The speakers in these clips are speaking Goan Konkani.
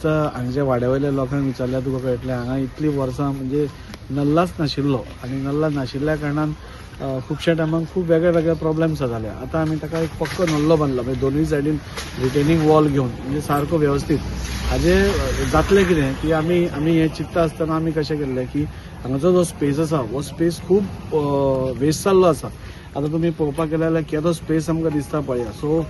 दिसता हांगच्या वाड्या वयल्या लोकांक विचारल्यार तुका कळटलें, हांगा इतलीं वर्सां म्हणजे नल्लाच नाशिल्लो आनी नल्ला नाशिल्ल्या कारणान खुबश्या टायमाक खूब वेगळे वेगळे प्रॉब्लेम्स जाताले. आतां आमी ताका एक पक्को नल्लो बांदला, म्हणजे दोनूय सायडीन रिटेनींग वॉल घेवन, म्हणजे सारको वेवस्थीत. हाजे जातलें कितें की आमी हें चिंत्ता आसतना आमी कशें केल्लें की हांगाचो जो स्पेस आसा हो स्पेस खूब वेस्ट जाल्लो आसा. आतां तुमी पळोवपाक गेले जाल्यार केदो स्पेस आमकां दिसता पळया. सो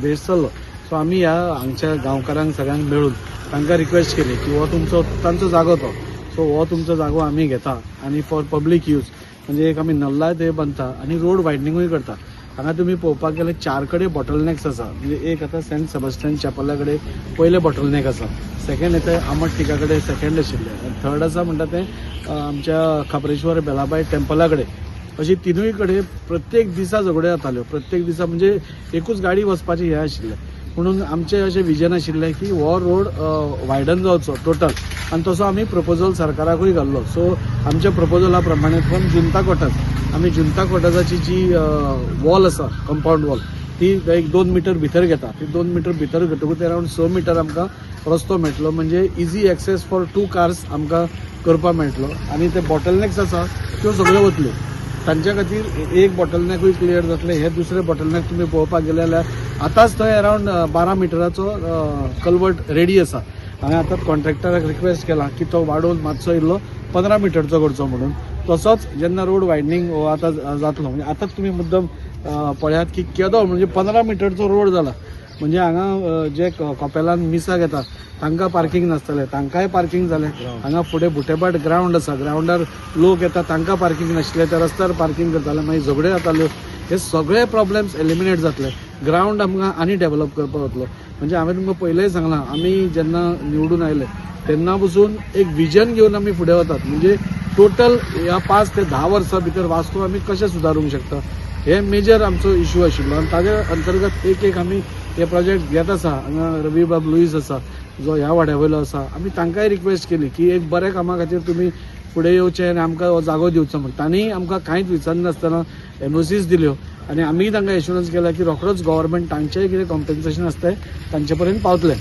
वेस्ट जाल्लो. सो आमी ह्या हांगच्या गांवकारांक सगळ्यांक मेळून तांकां रिक्वेस्ट केली की हो तुमचो, तांचो जागो तो, सो हो तुमचो जागो आमी घेता आनी फॉर पब्लीक यूज, म्हणजे एक आमी नल्लाय थंय बांदता आनी रोड वायडनिंगूय करता. हांगा तुमी पळोवपाक गेल्यार चार कडेन बॉटलनॅक्स आसा. म्हणजे एक आतां सेंट सेबास्टियन चॅपला कडेन पयलें बॉटलनॅक आसा, सेकंड येता आमट टिका कडेन सेकंड आशिल्लें, आनी थर्ड आसा म्हणटा तें आमच्या खाप्रेश्वर बेलाबाय टेम्पला कडेन. अशी तिनूय कडेन प्रत्येक दिसा झगड्यो जाताल्यो. प्रत्येक दिसा म्हणजे एकूच गाडी वचपाची हें आशिल्लें. म्हणून आमचें अशें विजन आशिल्लें की हो रोड वायडन जावचो टोटल आनी तसो आमी प्रपोजल सरकाराकूय घाल्लो. सो आमच्या प्रपोजला प्रमाणे फ्रॉम जुंता क्वॉर्टर्स, आमी जुंता क्वॉर्टर्साची जी वॉल आसा, कंपावंड वॉल, ती एक 2 मिटर भितर घेता. ती 2 मिटर भितर घेतकूच अरावंड 6 मिटर आमकां रस्तो मेळटलो, म्हणजे easy access for two cars आमकां करपाक मेळटलो आनी ते बॉटलनॅक्स आसा त्यो सगळ्यो वतल्यो. तांच्या खातीर एक बॉटलनॅकूय क्लियर जातलें. हे दुसरे बॉटलनॅक तुमी पळोवपाक गेले जाल्यार आतांच थंय अरावंड 12 मिटराचो कलवर्ट रेडी आसा. हांवें आतां कॉन्ट्रॅक्टराक रिक्वेस्ट केला की तो वाडोवन मातसो इल्लो 15 मिटरचो करचो म्हणून. तसोच जेन्ना रोड वायडनींग हो आतां जातलो, म्हणजे आतांच तुमी मुद्दम पळयात की केदो, म्हणजे 15 मिटरचो रोड जाला. म्हणजे हांगा जे कपेलान मिसाक येता तांकां पार्कींग नासतलें, तांकांय पार्कींग जालें. हांगा फुडें बुटेभाट ग्रावंड आसा, ग्रावंडार लोक येता, तांकां पार्कींग नाशिल्लें, त्या रस्त्यार पार्कींग करताले, मागीर झगड्यो जाताल्यो. हे सगळे प्रॉब्लेम्स एलिमिनेट जातले. ग्रावंड आमकां आनी डेव्हलप करपाक वतलो. म्हणजे हांवें तुमकां पयलेंय सांगलां, आमी जेन्ना निवडून आयले तेन्ना पसून एक विजन घेवन आमी फुडें वतात. म्हणजे टोटल ह्या 5 ते 10 वर्सां भितर वास्को आमी कशें सुदारूंक शकता हे मेजर आमचो इशू आशिल्लो आनी ताजे अंतर्गत एक एक आमी हे प्रोजेक्ट घेत आसा. हांगा रवी बाब लुईस आसा, जो ह्या वाड्या वयलो आसा. आमी तांकांय रिक्वेस्ट केली की एक बऱ्या कामा खातीर तुमी फुडें येवचें आनी आमकां हो जागो दिवचो म्हण. तांणी आमकां कांयच विचारनासतना एनओसीस दिल्यो आनी आमीय तांकां एश्युरन्स केला की रोखडोच गव्हर्मेंट तांचेय कितें कॉम्पेन्सेशन आसता तांचे पर्यंत पावतलें.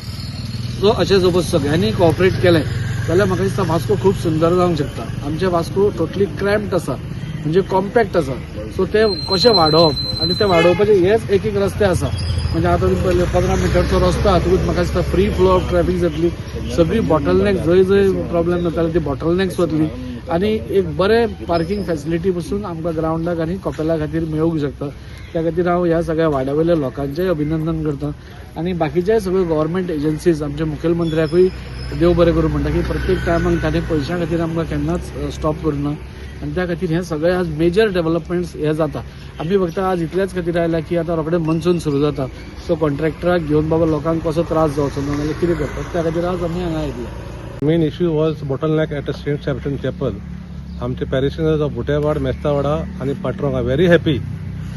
सो अशें सपोज सगळ्यांनी कॉपरेट केलें जाल्यार म्हाका दिसता वास्को खूब सुंदर जावंक शकता. आमचें वास्को टोटली क्रॅम्प्ड आसा, म्हणजे कॉम्पॅक्ट आसा. सो ते कशें वाडोवप आनी ते वाडोवपाचे हेच एक एक रस्ते आसा. म्हणजे आतां तुमी पळयले, 15 मिटरचो रस्तो हातूंत म्हाका दिसता फ्री फ्लो ऑफ ट्रॅफिक जातली. सगळी बॉटलनॅक, जंय जंय प्रॉब्लेम जाताले ती बॉटलनॅक्स वतली आनी एक बरें पार्किंग फॅसिलिटी पसून आमकां ग्रावंडाक आनी कपेला खातीर मेळूंक शकता. त्या खातीर हांव ह्या सगळ्या वाड्या वयल्या लोकांचेय अभिनंदन करता आनी बाकीच्याय सगळ्यो गव्हर्मेंट एजन्सीज, आमच्या मुखेलमंत्र्याकूय देव बरें करूं म्हणटा की प्रत्येक टायमाक ताणें पयशां खातीर आमकां केन्नाच स्टॉप करूना आनी त्या खातीर हे सगळे आज मेजर डेव्हलपमेंट्स हे जाता. आमी फक्त आज इतल्याच खातीर आयला की आतां रोखडे मनसून सुरू जाता, सो कॉन्ट्रॅक्टराक घेवन बाबा लोकांक कसो त्रास जावचो ना नाल्यार कितें करतात, त्या खातीर आज आमी हांगा आयिल्ले. Main issue was bottleneck at Saint Sebastian Chapel. आमचे पॅरिशनर्स ऑफ बुटेवाड, मेस्तावाडा आनी पाटरोंग are very happy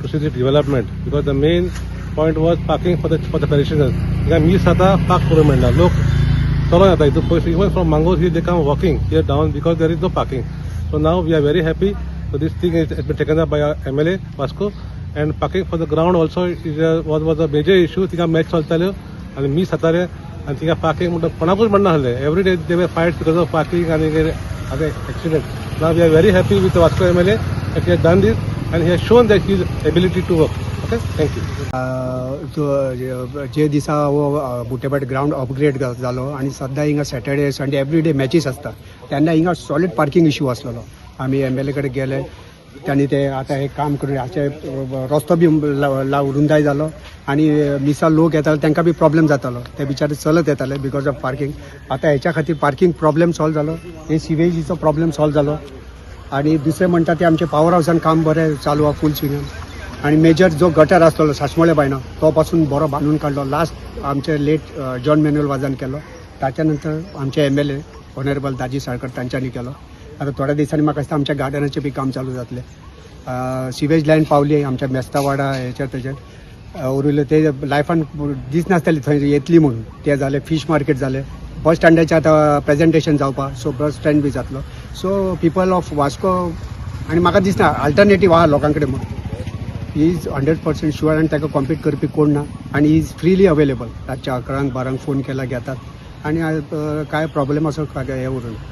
to see the development because the main point was parking for the parishioners. हिंगा मीस जाता, पार्क करूंक मेळना. लोक चलोन येता हितून पयस. Even from Mangor he they come walking here down because there is no parking. So now we are very happy. So this thing is been taken up by MLA Vasco and parking for the ground also is was a major issue. थिंगा मॅच चलताल्यो आनी मीस जाताले आनी थिंगा पार्किंग म्हणटा कोणाकूच म्हणनासलें. Every day there were fight because of parking आनी आनी accident. Now we are very happy with Vasco MLA that he has done this and he has shown that his ability to work. Okay, thank you. जो जे दिसा हो बुटेभाट ग्रावंड अपग्रेड जालो आनी सद्दां हिंगा Saturday Sunday every day matches आसता, तेन्ना हिंगा सॉलीड पार्किंग इशू आसलेलो. आमी एमएलए कडेन गेले, तांणी ते आतां हे काम करून हाचे रस्तो बी रुंदाय जालो आनी मिसा लोक येताले तांकां बी प्रॉब्लेम जातालो, ते बिचारे चलत येताले because of parking. आतां हेच्या खातीर पार्किंग प्रॉब्लेम सॉल्व जालो, हे सिवेजीचो प्रॉब्लेम सॉल्व जालो आनी दुसरें म्हणटा ते आमचे पावर हावसान काम बरें चालू आहा फूल स्विंगान. आनी मेजर जो गटर आसलेलो सासमोळे बायना, तो पासून बरो बांदून काडलो. लास्ट आमचे लेट जॉन मॅन्युअल वाजान केलो, ताच्या नंतर आमचे एमएलए ऑनरेबल दाजी साळकर तांच्यांनी केलो. आतां थोड्या दिसांनी म्हाका दिसता आमच्या गार्डनाचें बी काम चालू जातलें. सिवेज लायन पावली आमच्या मेस्तावाडा हेच्यार तेच्यार. उरिल्ले ते लायफान दिसनासताली थंय येतली म्हणून, ते जालें. फीश मार्केट जालें. बस स्टँडाचें आतां प्रेजेंटेशन जावपा, सो बस स्टँड बी जातलो. सो पिपल ऑफ वास्को आनी म्हाका दिसना अल्टरनेटीव आहा लोकां कडेन म्हणून. He is 100% sure आनी ताका कॉम्पीट करपी कोण ना आनी he is freely available. रातच्या 11क 12क फोन केला, घेतात. आनी कांय प्रॉब्लेम असो हें उरूना.